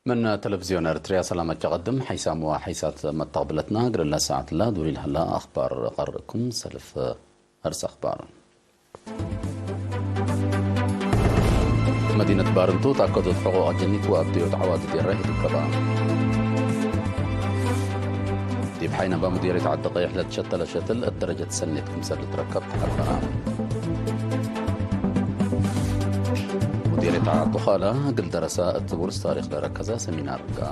من تلفزيون أرتريا سلامة قدم حيسام وحيسات متقبلتنا قرلا ساعة لا دوري الهلا أخبار قركم سلف أرس أخبار. መዲነት ባርንቱ ታከቶት ሕቑቕ ኣጀኒት ወኣብደዮት ዓዋዲ ዴራ ይርከባ። ዲብ ሓይናባ ሙዲሬት ዓዲ ቀይሕ ለትሸተለ ሸትል እደረጀት ሰኔት ክምሰል ልትረከብ ተሓበራ። ሙዲሬት ዓዲ ዃላ እግል ደረሳ እትቡርስ ታሪኽ ለረከዛ ሰሚናር ጋ።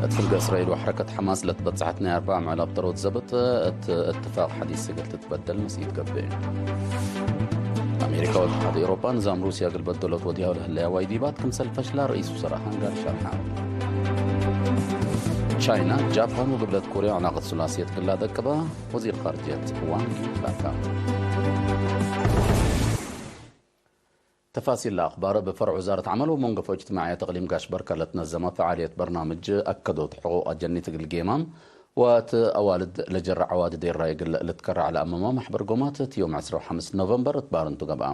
እት ፍልገ እስራኤል ወሐረከት ሐማስ ለትበጽሐት ናይ ኣርባዕ ምዕላብ ተሮት ዘብጥ እት እትፋቅ ሐዲስ እግል ትትበደል መስኢት ገብእ። ኣሜሪካ ወተሓድ ኤውሮጳ ንዛም ሩስያ እግል በደሎት ወዲያው ለህለያ ዋይዲባት ክምሰል ፈሽላ ርእይስ ውዘራ ሃንጋሪ ሸርሓ። ቻይና፣ ጃፓን ወግብለት ኮርያ ዕላቀት ሱላስየት እግላ ደቅባ ወዚር ኻርጅየት ዋንግ ላካ። ተፋሲል ለኣኽባር ብፈርዕ ውዛረት ዓመል ወመንገፎ እጅትማዕየት እቅሊም ጋሽ በርከ ለትነዘመ ፈዓልየት በርናምጅ ኣከዶት ሕቁቅ ኣጀኒት እግል ጌማም ወእት ኣዋልድ ለጀረ ዓዋዲ ዴራይ እግል ልትከረዕ ለኣመማ ማሕበር ጎማት እት ዮም ዕስራ ወሐምስ ኖቨምበር እት ባርንቱ ገብኣ።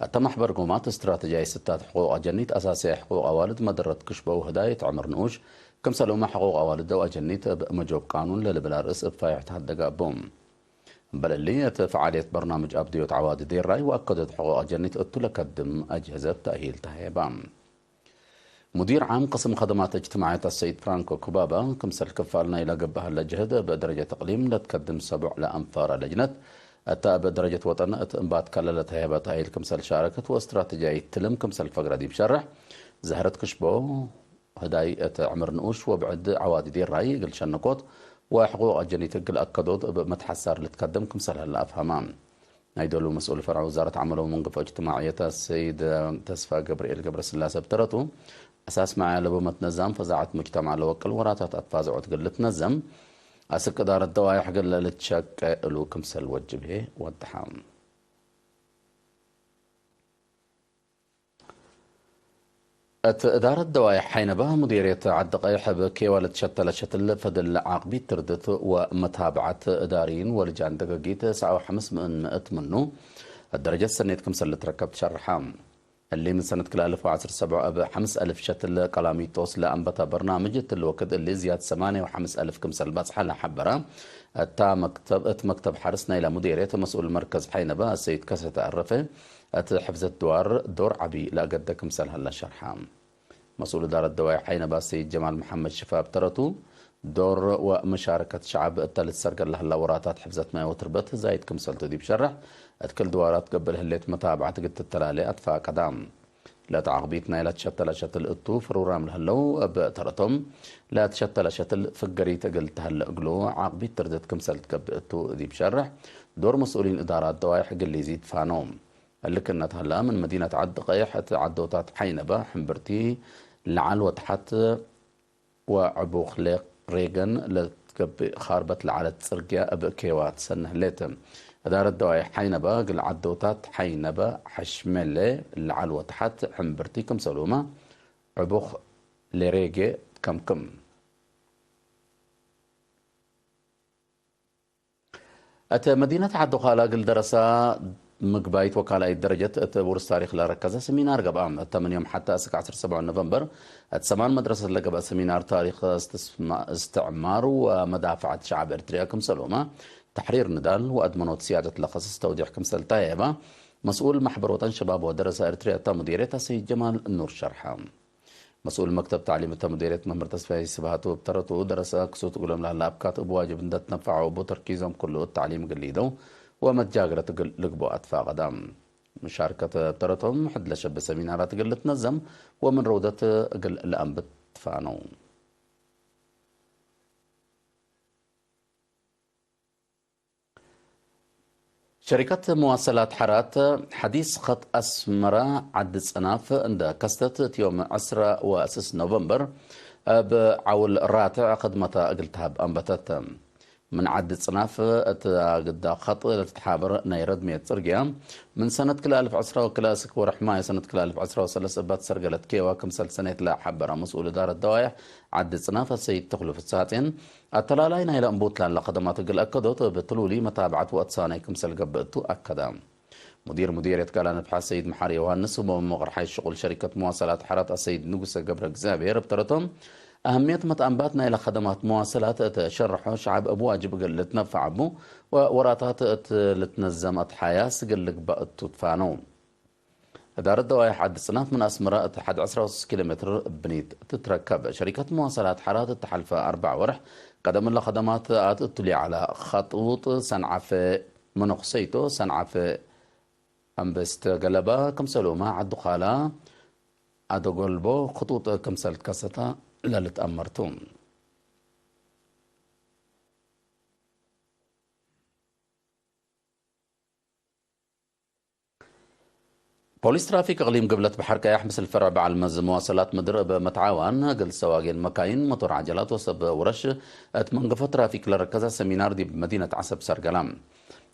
እተ ማሕበር ጎማት እስትራተጂያይ ስታት ሕቁቅ ኣጀኒት ኣሳስያይ ሕቁቅ ኣዋልድ መደረት ክሽበው ህዳይ እት ዕምር ንኡሽ ክምሰልኡመ ሕቁቅ ኣዋልድ ደው ኣጀኒት እብ መጆብ ቃኑን ለልብል ኣርእስ እብ ፋይሕ ተሃደገ ኣቦም። እምበል እሊ፣ እቲ ፈዓልየት በርናምጅ ኣብድዮት ዓዋዲ ዴራይ ወኣከዶት ሕቁቅ ኣጀኒት እቱ ለከድም ኣጅህዘት ተእሂል ተሃየባ። ሙዲር ዓም ቅስም ከደማት እጅትማዕየት ኣሰይድ ፍራንኮ ኩባባ፣ ክምሰል ክፋል ናይላ ገብሀለ ጅህድ እብ ደረጀት እቅሊም ለትከድም ሰቡዕ ለኣንፋረ ለጅነት፣ እታ እብ ደረጀት ወጠን እት እምባት ካለ ለተሃየበ ተእሂል ክምሰል ሻረከት ወእስትራተጂያይት ትልም ክምሰል ፈግረ ዲብ ሸርሕ፣ ዘህረት ክሽቦ፣ ህዳይ እት ዕምር ንኡሽ ወብዕድ ዓዋዲ ዴራይ እግል ሸነኮት ወሕቁቅ ኣጀኒት እግል ኣከዶት እብ መትሓሳር ልትከደም ክምሰል ሀለ ኣፍሃማ። ናይ ዶሉ መስኡል ፈርዕ ውዛረት ዓመል ወመንገፎ እጅትማዕየት ሰይድ ተስፋ ገብርኤል ገብረስላሰ ብተረቱ፣ ኣሳስ መዓያ ለቦ መትነዛም ፈዛዐት ሙጅተማዕ ለወቅል ወራታት ኣትፋዝዖት እግል ልትነዘም፣ ኣስክ እዳረት ደዋይሕ እግል ልትሸቀ እሉ ክምሰል ወጅብ ህዬ ወድሓ። እት እዳረት ደዋይሕ ሓይነባ ሙዲርየት ዓዲ ቀይሕ እብ ኬዋ ለትሸተለ ሸትል ፈድል ዓቅቢት ትርድት ወመታብዓት እዳርይን ወልጃን ደገጊት ሰዓው ሐምስ ምእን ምእት ምኑ፣ እት ደረጀት ሰኔት ክምሰል ልትረከብ ትሸርሓ። እሊ ምን ሰነት ክልተ አልፍ ወዐስር ሰብዑ እብ ሐምስ አልፍ ሸትል ቀላሚጦስ ለአንበታ በርናምጅ እትሊ ወክድ እሊ ዝያድ ሰማንያ ወሐምስ አልፍ ክምሰል ባጽሓ ለሐበረ እታ መክተብ፣ እት መክተብ ሐርስ ናይላ ሙዲርየት መስኡል መርከዝ ሓይነባ እሰይድ ከሰተ አረፈ፣ እት ሕፍዘት ድዋር ዶር ዓቢ ለአገደ ክምሰል ሀላ ሸርሓ። መስኡል እዳረት ደዋይ ሓይነባ ሰይድ ጀማል መሐመድ ሽፋ ብተረቱ፣ ዶር ወመሻረከት ሸዓብ እተ ልትሰርገ ለሀላ ወራታት ሕፍዘት ማይ ወትርበት ዛይድ ክምሰልቱ ዲብ ሸርሕ፣ እት ክል ድዋራት ገብእ ለህሌት መታብዓት እግል ትተላሌ አትፋቀዳ። ለተዓቅቢት ናይላ ትሸተለ ሸትል እቱ ፍሩራም ለህለው እብ ተረቶም፣ ለትሸተለ ሸትል ፍገሪት እግል ተሀለ እግሉ ዓቅቢት ትርድት ክምሰል ትገብእ እቱ ዲብ ሸርሕ፣ ዶር መስኡሊን እዳራት ደዋይሕ እግል ሊዚት ፋኖ። እሊ ክነት ሀላ፣ ምን መዲነት ዓዲ ቀይሕ እት ዓዶታት ሓይነባ፣ ሕምብርቲ፣ ለዓል ወተሓት ወዕቡኽ ሌቅ ሬገን ለትገብእ ኻርበት ለዓለት ጽርግያ እብ ኬዋ ትሰነ ህሌት። እዳረት ደዋይ ሓይነባ፣ እግል ዓዶታት ሓይነባ፣ ሐሽሜሌ፣ ለዓል ወተሓት፣ ሕምብርቲ ክምሰሉማ፣ ዕቡኽ ሌሬጌ ትከምክም። እተ መዲነት ዓዲ ዃላ እግል ደረሳ ምግባይት ወካላይት ደረጀት እት ውርስ ታሪኽ ለረከዘ ሰሚናር ገብኣ። እተ ምን ዮም ሓታ እስክ ዐስር ሰብዑ ኖቨምበር እት ሰማን መድረሰት ለገብአ ሰሚናር ታሪኽ እስትስማ-፣ እስትዕማር ወመዳፍዐት ሸዓብ ኤርትርያ ክምሰልሁማ ተሕሪር ንዳል ወአድመኖት ስያደት ለኸስስ ተውዲሕ ክምሰል ተየባ መስኡል ማሕበር ወጠን ሸባብ ወደረሳ ኤርትርያ እታ ሙዲርየት አሰይድ ጀማል ኑር ሸርሓ። መስኡል መክተብ ተዕሊም እተ ሙዲርየት መምህር ተስፋይ ስብሃቱ እብ ተረቱ፣ ደረሰ ክሱት እግሎም ለህለ አብካት እብ ዋጅብ እንደ ትነፈዐው እቡ ተርኪዞም ክሉ እት ተዕሊም እግል ሊደው ወመትጃግረት እግል ልግቦ አትፋቀዳ። መሻርከት እብ ተረቶም፣ ሕድ ለሸብ ሰሚናራት እግል ልትነዘም ወምን ረውደት እግል ለአንብት ትፋነው። ሸሪከት መዋሰላት ሐራት ሐዲስ ኸጥ አስመራ ዓዲ ጽናፍ እንደ ከስተት፣ እቲ ዮም ዕስራ ወስስ ኖቨምበር እብ ዓውል ራትዕ ኽድመታ እግል ተሃብ አንበተት። ምን ዓዲ ጽናፍ እት አግዳ ኸጥ ለትትሓበር ናይ ረድምየት ጽርግያ፣ ምን ሰነት ክልተ አልፍ ዕስራ ወክልተ እስክ ወርሕ ማይ ሰነት ክልተ አልፍ ዕስራ ወሰለስ እባት ሰርገለት ኬዋ ክምሰል ሰኔት ለሐበራ መስኡል እዳረት ደዋይሕ ዓዲ ጽናፍ አሰይድ ተኽሉ ፍስሃጼን፣ አተላላይ ናይለ እምቡት ላለ ከደማት እግል አከዶት እብ ትሉሊ መታብዐት ወአትሳናይ ክምሰል ገብእ እቱ አከደ። ሙዲር ሙዲር የትካላ ንፍሓት ሰይድ መሓሪ ዮሃንስ፣ ወመቕርሓይ ሽቑል ሸሪከት መዋሰላት ሓራት ኣሰይድ ንጉሰ ገብረ እግዚኣብሔር ብተረቶም፣ ኣህምየት መትኣንባት ናይ ለኸደማት መዋሰላት እተሸርሖ ሸዓብ እብ ዋጅብ እግል ልትነፋዕ እቡ፣ ወወራታት እት ልትነዘም ኣትሓያስ እግል ልግባእ እቱ ትፋነው። ህዳር ደዋይ ሓዲ ጽናት ምን ኣስመራ እቲ ሓደ ዕስራ ወስስ ኪሎ ሜትር ብኒት ትትረከብ። ሸሪከት መዋሰላት ሓራት እተሓልፈ ኣርባዕ ወርሕ ቀደም ለኸደማት ኣት እቱ ሊዓላ ኸጥውጥ ሰንዓፈ መነኹሰይቶ ሰንዓፈ ኣንበስተ ገለባ ክምሰልኡማ ዓዲ ዃላ ኣደጎልቦ ክጡጥ ክምሰል ትከሰታ ለልትኣመርቱ። ፖሊስ ትራፊክ እቕሊም ግብለት ባሕር ቀያሕ ምስል ፈርዕ በዓል መዚ መዋሰላት ምድር እብ መትዓዋን እግል ሰዋጌን መካይን፣ ሞቶር ዓጀላት ወሰብ ውረሽ እት መንገፎ ትራፊክ ለረከዛ ሰሚናር ዲብ መዲነት ዓሰብ ሰርገላ።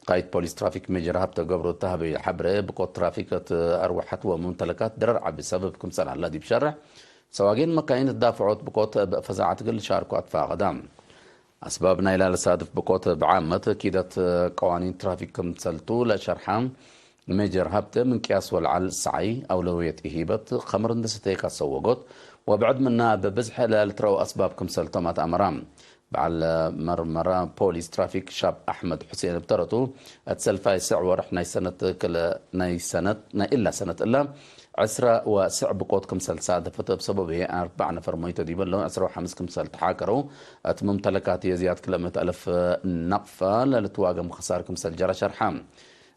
ቃይድ ፖሊስ ትራፊክ ሜጀር ሃብተ ገብሩ እተሃበ ሓብረ፣ ብቆት ትራፊክ እት ኣርዋሓት ወሙምተለካት ድረር ዓቢ ሰብብ ክምጸል ኣላ ዲብ ሸርሕ፣ ሰዋጌን መካይን እዳፍዖት ብቆት እብ ፈዛዓት እግል ሻርኮ ኣትፋቐዳ። ኣስባብ ናይ ላልሳድፍ ብቆት ብዓመት ኪደት ቀዋኒን ትራፊክ ክምሰልቱ ለሸርሓ ሜጀር ሃብተ፣ ምንቅያስ ወልዓል ሰዓይ ኣውለውየት ኢሂበት፣ ኸምር እንደሰተየ ካሰወጎት ወብዕድ ምና ብብዝሒ ለልትረው ኣስባብ ክምሰልቶም ኣትኣመራ። በዓል መርመራ ፖሊስ ትራፊክ ሻብ ኣሕመድ ሑሴን ብተረቱ፣ እቲ ሰልፋይ ስዕ ወርሕ ናይ ሰነት ክለ-፣ ናይ ሰነት፣ ናይ እላ ሰነት እላ ዕስራ ወስዕ ብቆት ክምሰል ሳደፈት እብ ሰበብ እየ ኣርባዕ ነፈር ሞይተ ዲበሎ ዕስራ ወሓምስ ክምሰል ተሓከረው። እቲ መምተለካት የዝያድ ክለመት ኣለፍ ናቕፋ ለልትዋገም ክሳር ክምሰል ጀራ ሸርሓ።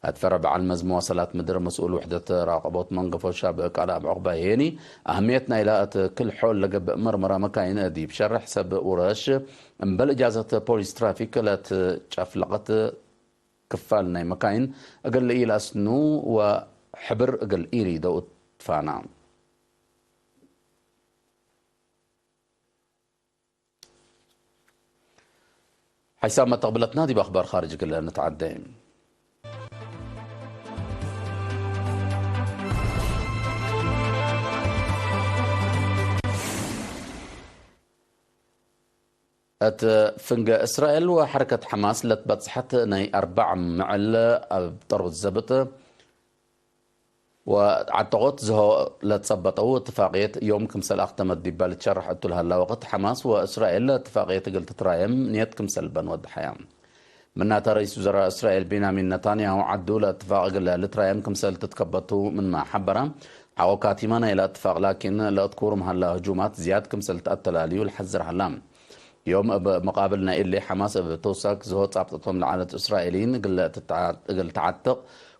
ኣትፈረ በዓል መዝ መዋሰላት ምድር መስኡል ውሕደት ራቐቦት መንገፎ ሻብ ቃል ኣብ ዕቑባ የኒ ኣህምየት ናይላ እቲ ክልሖ ለገብእ መርመራ መካይን ዲብ ሸርሕ ሰብ ውረሽ እምበል እጃዘት ፖሊስ ትራፊክ ለትጨፍለቐት ክፋል ናይ መካይን እግል ኢላስኑ ወሕብር እግል ኢሪ ደኡ ትፋና። ሓይሳብ መተቕብለትና ዲብ ኣኽባር ኻርጅ ግለ ንትዓደ። እት ፍንገ እስራኤል ወሐረከት ሐማስ ለትበጽሐት ናይ ኣርባዕ ምዕል ኣብ ጠሮት ዘብጥ ወዓጠቖት ዝሆ ለትጸበጠው እትፋቅየት ዮም ክምሰል ኣኽተመት ዲባ ልትሸርሕ እቱ ለሀላ ወቅት፣ ሐማስ ወእስራኤል እትፋቅየት እግል ትትራየም ንየት ክምሰል በን ወድሐያ። ምናተ ረኢስ ውዘራእ እስራኤል ቤንያሚን ነታንያሁ ዓዱ ለእትፋቅ እግል ልትራየም ክምሰል ትትከበቱ ምንማ ሐበራ፣ ሐቆ ካቲማ ናይላ እትፋቅ ላኪን ለእትኩሩ ምህላ ህጁማት ዝያድ ክምሰል ተኣተላልዩ ልሐዝር ሀላ። ዮም እብ መቃብል ናይ እሊ ሐማስ እብ ተውሳክ ዝሆ ጻብጠቶም ለዓለት እስራኤሊን እግል ትትዓ-፣ እግል ተዓትቅ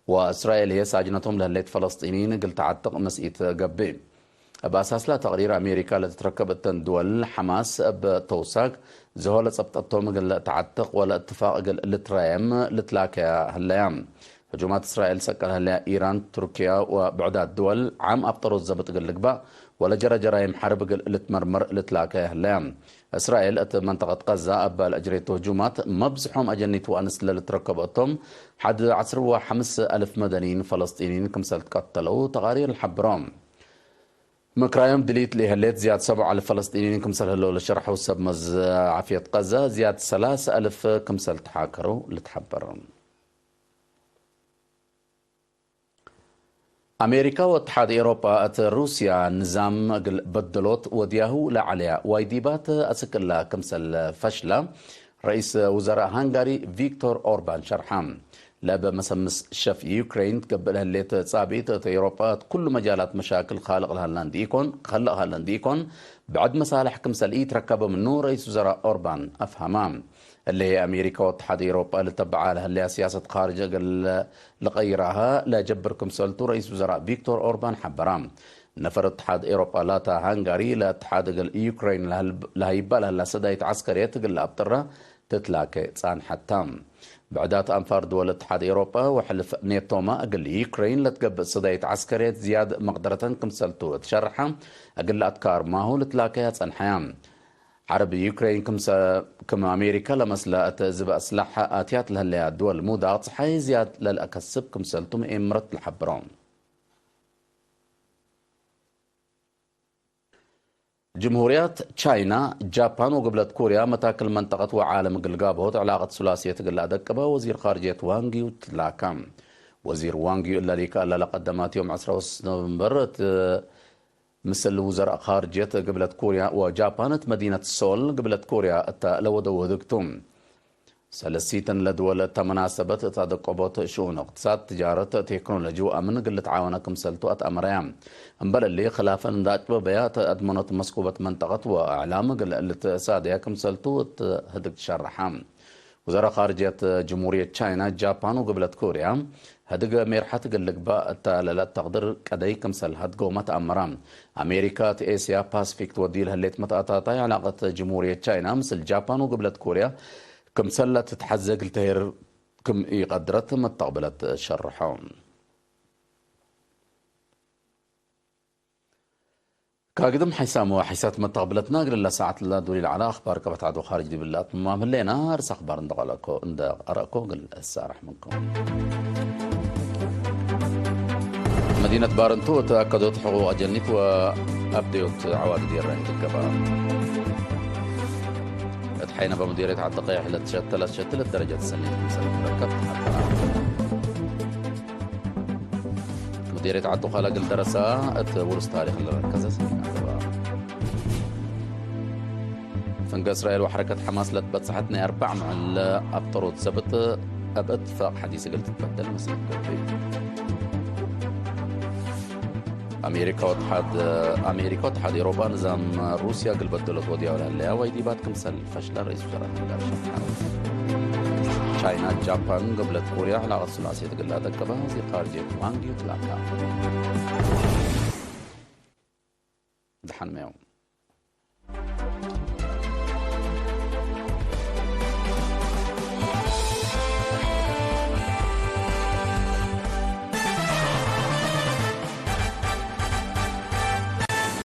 ወእስራኤል ህየ ሳጅነቶም ለህሌት ፈለስጢኒን እግል ተዓትቅ መስኢት ገብእ። እብ ኣሳስላ ተቅሪር ኣሜሪካ ለትትረከብ እተን ድወል ሐማስ እብ ተውሳክ ዝሆ ለጸብጠቶም እግል ተዓትቅ ወለእትፋቅ እግል ልትራየም ልትላከያ ህለያ። ህጁማት እስራኤል ሰቀል ህለያ ኢራን፣ ቱርኪያ ወብዕዳት ድወል ዓም ኣብ ጠሮት ዘብጥ እግል ልግባእ ወለጀረጀራይም ሐርብ እግል ልትመርመር ልትላከያ ህለያ። እስራኤል እት መንጠቀት ቀዛ እበ ለእጅሬቱ ህጁማት መብዝሖም ኣጀኒት ወኣንስት ለልትረከቡ እቶም ሐድ ዐስር ወሐምስ ኣልፍ መደኒን ፈለስጢኒን ክምሰል ትቀተለው ተቃሪር ልሐብሮም። ምክራዮም ድሊት ለኢሀሌት ዝያድ ሰብዓ ኣልፍ ፈለስጢኒን ክምሰል ህለው ለሸርሐው ሰብ መዝ ዓፍየት ቀዛ ዝያድ ሰላሳ ኣልፍ ክምሰል ተሓከሩ ልትሐበር። ኣሜሪካ ወእትሓድ ኤውሮጳ እት ሩስያ ንዛም እግል በደሎት ወድያሁ ለዓለያ ዋይዲባት ኣስቅላ ክምሰል ፈሽላ ረኢስ ውዘራእ ሃንጋሪ ቪክቶር ኦርባን ሸርሓ። ለበ መሰምስ ሸፍ ዩክሬን ትገብእ ለህሌት ጻብኢት እት ኤውሮጳ እት ኩሉ መጃላት መሻክል ካልቕ ለሃላ እንዲኢኮን፣ ከልቕ ሃላ እንዲኢኮን፣ ብዕድ መሳልሕ ክምሰል ኢትረከበ ምኑ ረኢስ ውዘራእ ኦርባን ኣፍሃማ። እሊ ኣሜሪካ ወእትሓድ ኤውሮጳ ልተበዓ ለህለያ ስያሰት ኻርጅ እግል ልቐይራሃ ለጀብር ክምሰልቱ ረኢስ ውዘራእ ቪክቶር ኦርባን ሓበራ። ነፈር እትሓድ ኤውሮጳ ላታ ሃንጋሪ ለእትሓድ እግል ዩክሬን ለህይባ ለህላ ሰዳይት ዓስከርየት እግል ኣብጥራ ትትላከ ጻንሐታ። ብዕዳት ኣንፋር ድወል እትሓድ ኤውሮጳ ወሕልፍ ኔቶማ እግል ዩክሬን ለትገብእ ሰዳይት ዓስከርየት ዝያድ መቕደረተን ክምሰልቱ እትሸርሓ እግል ኣትካር ማሁ ልትላከያ ጸንሐያ። ሐርብ ዩክሬን ክም ሰ-፣ ክም ኣሜሪካ ለመስላ እተ ዝብ ኣስላሕ ኣትያት ለህለያ ድወል ሙዳቕ ጸሓይ ዝያድ ለልኣከስብ ክምሰልቱ ምኤምረት ለሐብሮ። ጅምሁርያት ቻይና፣ ጃፓን ወግብለት ኮርያ መታክል መንጠቀት ወዓለም እግል ጋብሆት ዕላቀት ሱላስየት እግል ኣደቅበ ወዚር ኻርጅየት ዋንግ ዩ ትላካ። ወዚር ዋንግ ዩ እላሊካ ኣላላ ቀዳማት ዮም ዕስራ ወስስ ኖቨምበር እቲ ምስል ውዘራእ ኻርጀት ግብለት ኮርያ ወጃፓን እቲ መዲነት ሶል ግብለት ኮርያ እታ ለወደ ወህግቱ ሰለሲተን ለድወለ እታ መናሰበት እታ ደቆቦት ሽኡን እቅትሳድ ትጃረት ቴክኖሎጂ ወኣምን ግልት ዓወነ ክምሰልቱ ኣትኣመረያ እምበለሊ ክላፈን እንዳጭበበያ ተኣድመኖት መስኩበት መንጠቀት ወእዕላም ግል ልትእሳደያ ክምሰልቱ እትህድግ ትሸርሓ። ወዘራ ኻርጅየት ጅሙርየት ቻይና ጃፓን ወግብለት ኮርያ ህድግ ሜርሓት ግልግባ እታ ለለት ተቕድር ቀደይ ክምሰል ሃድጎማ ተኣመራ። ኣሜሪካ እቲ ኤስያ ፓስፊክ ትወዲ ልህሌት መተኣታታይ ዕላቐት ጅሙርየት ቻይና ምስል ጃፓን ወግብለት ኮርያ ክምሰል ትትሓዘ ግልተሄር ክም ይቐድረት መተቕብለት ሸርሖ። ካግድም ሓይሳሞ ሓይሳት መተቕብለትና ግልላ ሰዓት ላ ዱሪ ለዓላ ኣኽባር ቀበት ዓዶ ኻርጅ ዲብላት ማምህሌና ርስ ኣኽባር እንደቐለኮ እንደቐረእኮ ግል እሳራሕ ምንኩም። መዲነት ባረንቱ እተኣከዶት ሕቑቕ ኣጀኒት ወኣብደዮት ዓዋዲ ዲራ ይትገባ። እቲ ሓይና በሙዲሬት ዓዲ ቀይሕ ለትሸተለት ሸትለት ደረጃ ተሰኒት ምሰል መረከብ ተሓበራ። ሙዲሬት ዓዲ ዃላ ግል ደረሳ እቲ ውርስ ታሪኽ ለረከዘ ሰኒት ኣገባ። ፈንገ እስራኤል ወሐረከት ሐማስ ለትበጽሐት ናይ ኣርባዕ መዕለ ኣብ ጠሮት ሰብት ኣብ እትፋቕ ሐዲስ እግል ትትበደል መስል ገብይ። ኣሜሪካ ወትሓድ ኣሜሪካ ወትሓድ ኤሮጳ ንዛም ሩስያ እግል በደሎት ወዲያው ለህለያ ወይ ዲባት ክምሰል ፈሽላ ርእስ ውዘራ ምንጋር ሸፍሓ። ቻይና ጃፓን ገብለት ኮርያ ዕላቐት ሱላሴት ግላ ደቀባ እዚ ኻርጀት ዋንግ ዩ ትላካ። ድሓን መያው።